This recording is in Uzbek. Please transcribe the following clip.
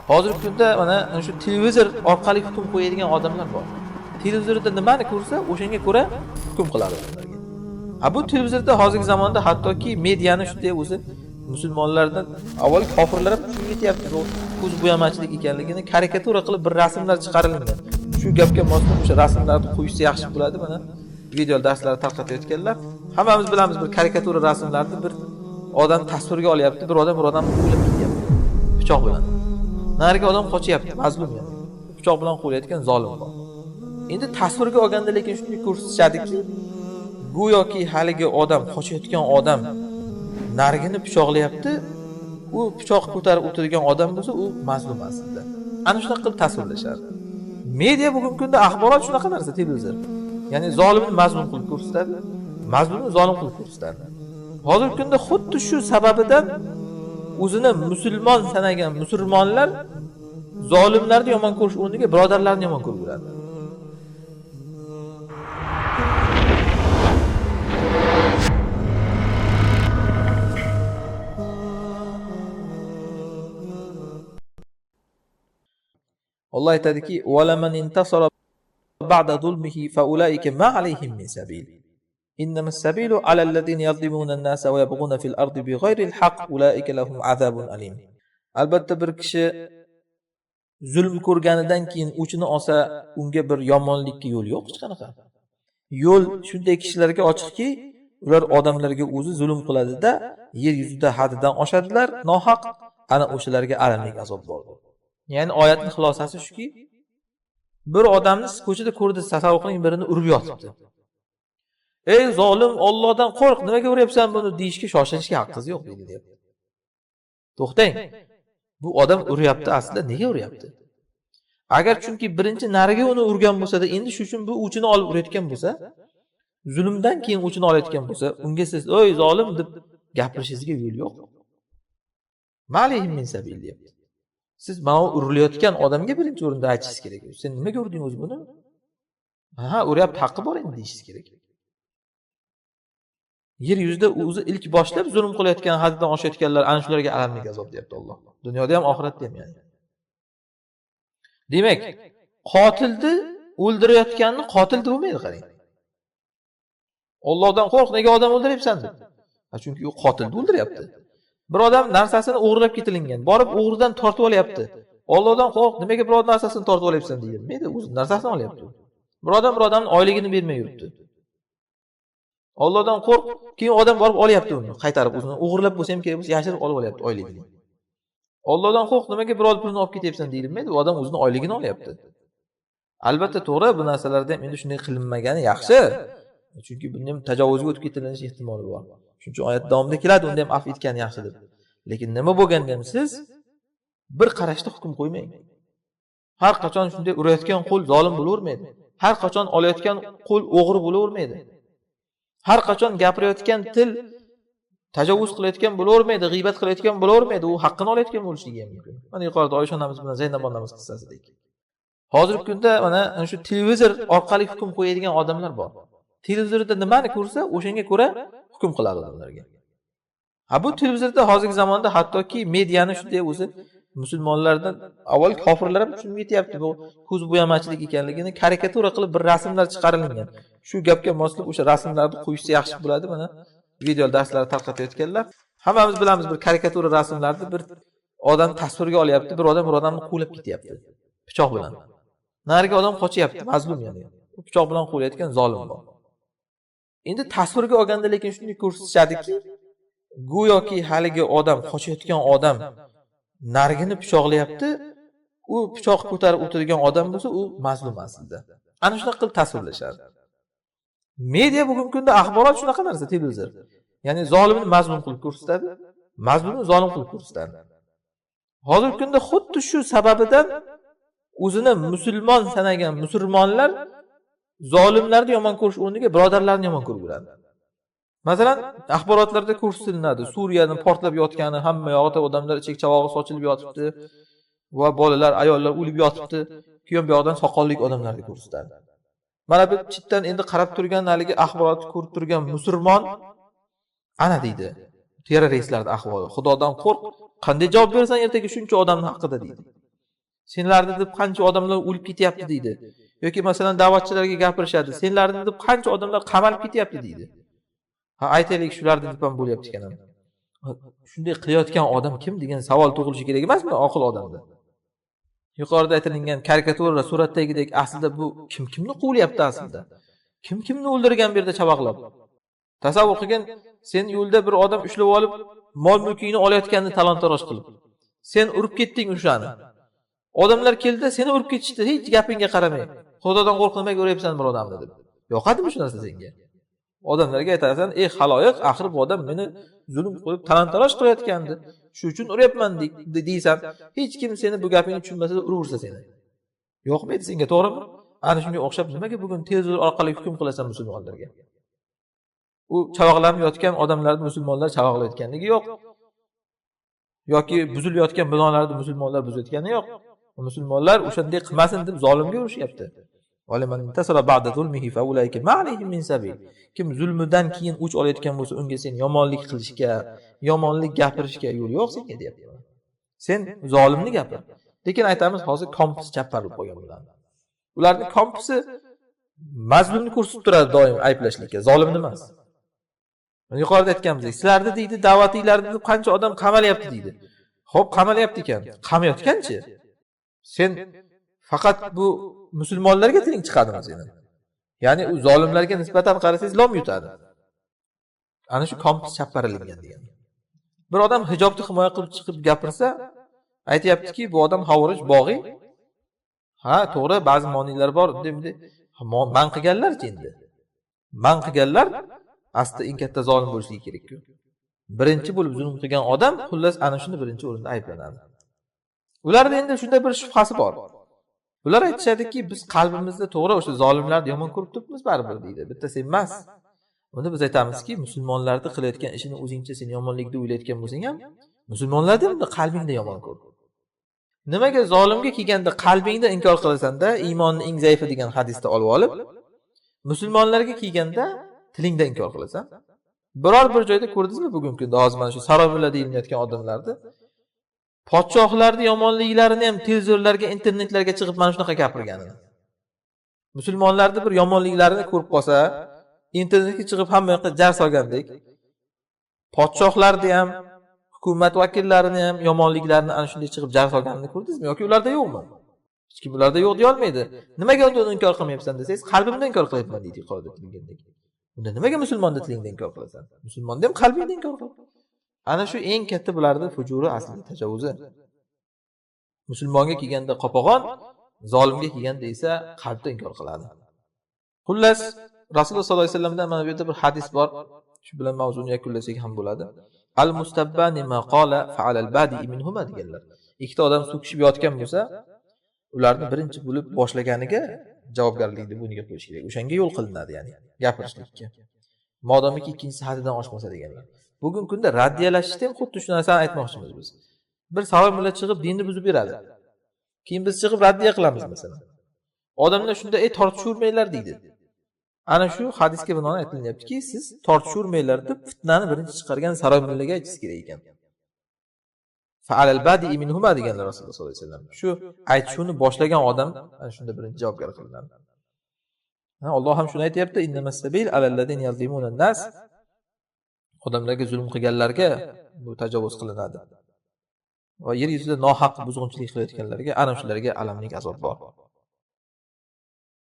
Hozirgi kunda mana shu televizor orqali hukm qo'yadigan odamlar bor. Televizorda nimani ko'rsa, o'shanga ko'ra hukm qiladi odamlarga. Ha, bu televizorda hozirgi zamonda hattoki mediani shunday o'zi musulmonlardan avval kofirlar ham tushunib yetyapti, bu ko'z bo'yamachilik ekanligini karikatura qilib bir rasmlar chiqarilgan. Shu gapga moslab o'sha rasmlarni qo'yishsa yaxshi bo'ladi. Mana video darslarni tarqatayotganlar, hammamiz bilamiz, bir karikatura rasmlarni bir odam tasvirga olyapti, bir odam bir odamni o'lib ketyapti pichoq bilan. Narigi odam qochyapti, mazlum yani. Pichoq bilan qo'layotgan zolim bor. Endi tasvirga olganda lekin shunday ko'rsatishadiki, go'yoki haligi odam qochayotgan odam narigini pichoqlayapti, u pichoq ko'tarib o'tirgan odam bo'lsa, u mazlum aslida. Ana shunaqa qilib tasvirlashadi. Media bugungi kunda axborot shunaqa narsa, televizor. Ya'ni zolimni mazlum qilib ko'rsatadi, mazlumni zolim qilib ko'rsatadi. Hozirgi kunda xuddi shu sababidan o'zini musulmon sanagan musulmonlar zolimlarni yomon ko'rish o'rniga birodarlarini yomon ko'rib yuradi. Alloh aytadiki: "Valaman intasara ba'da zulmihi faulaika ma alayhim min sabil. Innamas sabilu alallazina yazlimuna an-nasa va yabghuna fil ardi bighayri al-haqq ulaika lahum azabun alim." Albatta bir kishi zulm ko'rganidan keyin o'chini olsa, unga bir yomonlikka yo'l yo'q hech qanaqa. Yo'l shunday kishilarga ochiqki, ular odamlarga o'zi zulm qiladida, yer yuzida haddidan oshadilar, nohaq, ana o'shalarga alamli azob bordir. Ya'ni oyatning xulosasi shuki, bir odamni siz ko'chada ko'rdingiz, tasavvur qiling, birini urib yotibdi. Ey zolim, Allohdan qo'rq, nimaga uryapsan buni deyishga shoshilishga haqqingiz yo'q deydi, deyapti. To'xtang. Bu odam uryapti, aslida nega uryapti? Agar chunki birinchi nariga uni urgan bo'lsa-da, endi shu uchun bu uchini olib urayotgan bo'lsa, zulmdan keyin uchini olayotgan bo'lsa, unga siz "Ey zolim" deb gapirishingizga yo'l yo'q. Ma'alayhim min sabil deyapti. Siz mana urilayotgan odamga birinchi o'rinda aytishingiz kerak. Sen nimaga urding o'zi buni? Ha, uryapti, haqqi bor endi deyishingiz kerak. Yer yuzida o'zi ilk boshlab zulm qilayotgan, haddidan oshayotganlar ana shularga alamli azob deyapti Alloh. Dunyoda ham, oxiratda ham ya'ni. Demak, qotilni o'ldirayotganni qotil deb bo'lmaydi, qarang. Allohdan qo'rq, nega odam o'ldiryapsan deb. Ha, chunki u qotilni o'ldiryapti. Bir odam narsasini o'g'irlab ketilingan, borib o'g'ridan tortib olyapti. Allohdan qo'rq, nimaga biror narsasini tortib olyapsan deyilmaydi, o'zi narsasini olyapti. Bir odam bir odamning oyligini bermay yuribdi. Allohdan qo'rq, keyin odam borib olyapti uni, qaytarib o'zini o'g'irlab bo'lsa ham kerak bo'lsa yashirib olib olyapti oyligini. Allohdan qo'rq, nimaga biror pulini olib ketyapsan deyilmaydi, u odam o'zini oyligini olyapti. Albatta to'g'ri, bu narsalarda ham endi shunday qilinmagani yaxshi. Chunki bunda ham tajovuzga o'tib ketilinish ehtimoli bor. Shuning uchun oyat davomida keladi, unda ham afv etgani yaxshi deb. Lekin nima bo'lganda ham siz bir qarashda hukm qo'ymang. Har qachon shunday urayotgan qo'l zolim bo'lavermaydi. Har qachon olayotgan qo'l o'g'ri bo'lavermaydi. Har qachon gapirayotgan til tajovuz qilayotgan bo'lavermaydi, g'iybat qilayotgan bo'lavermaydi, u haqqini olayotgan bo'lishligi ham mumkin. Mana yuqorida Oysha onamiz bilan Zaynab onamiz qissasidek. Hozirgi kunda mana shu televizor orqali hukm qo'yadigan odamlar bor. Televizorda nimani ko'rsa, o'shanga ko'ra hukm qiladi odamlarga. Ha, bu televizorda hozirgi zamonda hattoki mediani shunday o'zi musulmonlardan avval kofirlar ham tushunib yetyapti, bu ko'z bo'yamachilik ekanligini karikatura qilib bir rasmlar chiqarilgan. Shu gapga moslab o'sha rasmlarni qo'yishsa yaxshi bo'ladi. Mana video darslarni tarqatayotganlar, hammamiz bilamiz, bir karikatura rasmlarni bir odam tasvirga olyapti, bir odam bir odamni quvlab ketyapti pichoq bilan. Narigi odam qochyapti, mazlum ya'ni. Pichoq bilan quvlayotgan zolim bor. Endi tasvirga olganda lekin shunday ko'rsatishadiki, go'yoki haligi odam qochayotgan odam narigini pichoqlayapti, u pichoq ko'tarib o'tirgan odam bo'lsa, u mazlum aslida. Ana shunaqa qilib tasvirlashadi. Media bugungi kunda axborot shunaqa narsa, televizor. Ya'ni zolimni mazlum qilib ko'rsatadi, mazlumni zolim qilib ko'rsatadi. Hozirgi kunda xuddi shu sababidan o'zini musulmon sanagan musulmonlar zolimlarni yomon ko'rish o'rniga birodarlarini yomon ko'rib yuradi. Masalan, axborotlarda ko'rsatiladi, Suriyani portlab yotgani, hamma yoqda odamlar ichak-chavog'i sochilib yotibdi va bolalar, ayollar o'lib yotibdi. Keyin bu yoqdan soqolli odamlarni ko'rsatadi. Mana bu chetdan endi qarab turgan, haligi axborotni ko'rib turgan musulmon ana deydi, terroristlarning ahvoli. Xudodan qo'rq, qanday javob berasan ertaga shuncha odamning haqida deydi. Senlarni deb qancha odamlar o'lib ketyapti deydi. Yoki masalan da'vatchilarga gapirishadi. Senlarni deb qancha odamlar qamalib ketyapti deydi. Ha, aytaylik, shularni deb ham bo'lyapti ekan. Shunday qilayotgan odam kim degan savol tug'ilishi kerak emasmi oqil odamda? Yuqorida aytilgan karikatura suratdagidek aslida bu kim kimni quvlayapti aslida? Kim kimni o'ldirgan bu yerda chavaqlab? Tasavvur qilgin, sen yo'lda bir odam ushlab olib, mol mulkingni olayotganini talon-taroj qilib. Sen urib ketding o'shani. Odamlar keldi, seni urib ketishdi, hech gapingga qaramay. Xudodan qo'rq, nimaga uryapsan bir odamni deb. Yoqadimi shu narsa senga? Odamlarga aytasan, ey xaloyiq, axir bu odam meni zulm qilib talon-taroj qilayotgandi. Shu uchun uryapman deysan. Hech kim seni bu gapingni tushunmasa uraversa seni. Yoqmaydi senga, to'g'rimi? Ana shunga o'xshab nimaga bugun televizor orqali hukm qilasan musulmonlarga? U chavaqlanib yotgan odamlarni musulmonlar chavaqlayotganligi yo'q. Yoki buzilayotgan binolarni musulmonlar buzayotgani yo'q. Musulmonlar o'shanday qilmasin deb zolimga urishyapti. Kim zulmidan keyin o'ch olayotgan bo'lsa, unga sen yomonlik qilishga, yomonlik gapirishga yo'l yo'q senga deyapti. Sen zolimni gapir. Lekin aytamiz, hozir kompis chapparib qo'ygan bularni. Ularning kompisi mazlumni ko'rsatib turadi doim ayblashlikka, zolimni emas. Yuqorida aytganimizdek, sizlarni deydi, da'vatinglarni deb qancha odam qamalyapti deydi. Xo'p, qamalyapti ekan. Qamayotganchi? Sen faqat bu musulmonlarga tiling chiqadimi seni? Ya'ni u zolimlarga nisbatan qarasangiz lom yutadi. Ana shu kompis chaparilingan degan. Bir odam hijobni himoya qilib chiqib gapirsa, aytayaptiki, bu odam xavorij, bog'iy. Ha, to'g'ri, ba'zi moniylar bor, bunday man qilganlar-chi endi. Man qilganlar aslida eng katta zolim bo'lishligi kerak-ku. Birinchi bo'lib zulm qilgan odam, xullas ana shuni birinchi o'rinda ayblanadi. Ularda endi shunday bir shubhasi bor. Ular aytishadiki, biz qalbimizda to'g'ri o'sha zolimlarni yomon ko'rib turibmiz baribir deydi. Bitta sen emas. Unda biz aytamizki, musulmonlarni qilayotgan ishini o'zingcha sen yomonlik deb o'ylayotgan bo'lsang ham, musulmonlarni unda qalbingda yomon ko'r. Nimaga zolimga kelganda qalbingda inkor qilasan-da, iymonning eng zaifi degan hadisda olib olib, musulmonlarga kelganda tilingda inkor qilasan? Biror bir joyda ko'rdingizmi bugungi kunda hozir mana shu saroylar deyilayotgan odamlarni podshohlarning yomonliklarini ham televizorlarga, internetlarga chiqib mana shunaqa gapirganini. Musulmonlarni bir yomonliklarini ko'rib qolsa, internetga chiqib hamma yoqqa jar solgandek, podshohlarni ham, hukumat vakillarini ham yomonliklarini ana shunday chiqib jar solganini ko'rdingizmi yoki ularda yo'qmi? Hech kim ularda yo'q deya olmaydi. Nimaga unda uni inkor qilmayapsan desangiz, qalbimda inkor qilyapman deydi yuqorida aytilgandek. Unda nimaga musulmonni tilingda inkor qilasan? Musulmonni ham qalbingda inkor qil. Ana shu eng katta bularning fujuri, aslida tajovuzi. Musulmonga kelganda qopag'on, zolimga kelganda esa qalbda inkor qiladi. Xullas, Rasululloh sollallohu alayhi vasallamdan mana bu yerda bir hadis bor. Shu bilan mavzuni yakunlasak ham bo'ladi. Al mustabbani ma qala fa'ala al badi minhuma deganlar. Ikkita odam so'kishib yotgan bo'lsa, ularni birinchi bo'lib boshlaganiga javobgarlikni bo'yniga qo'yish kerak. O'shanga yo'l qilinadi, ya'ni gapirishlikka. Modomiki ikkinchisi haddidan oshmasa deganlar. Bugungi kunda raddiyalashishda ham xuddi shu narsani aytmoqchimiz biz. Bir saroy mulla chiqib dinni buzib beradi. Keyin biz chiqib raddiya qilamiz masalan. Odamlar shunda ey tortishavermanglar deydi. Ana shu hadisga binoan aytilyaptiki, siz tortishavermanglar deb fitnani birinchi chiqargan saroy mullaga aytishingiz kerak ekan. Fa'alal badi minhuma deganlar Rasululloh sollallohu alayhi vasallam. Shu aytishuvni boshlagan odam ana shunda birinchi javobgar qilinadi. Alloh ham shuni aytayapti, innamas sabil alallazina yazlimuna nas. Odamlarga zulm qilganlarga bu tajovuz qilinadi. Va yer yuzida nohaq buzg'unchilik qilayotganlarga ana shularga alamlik azob bor.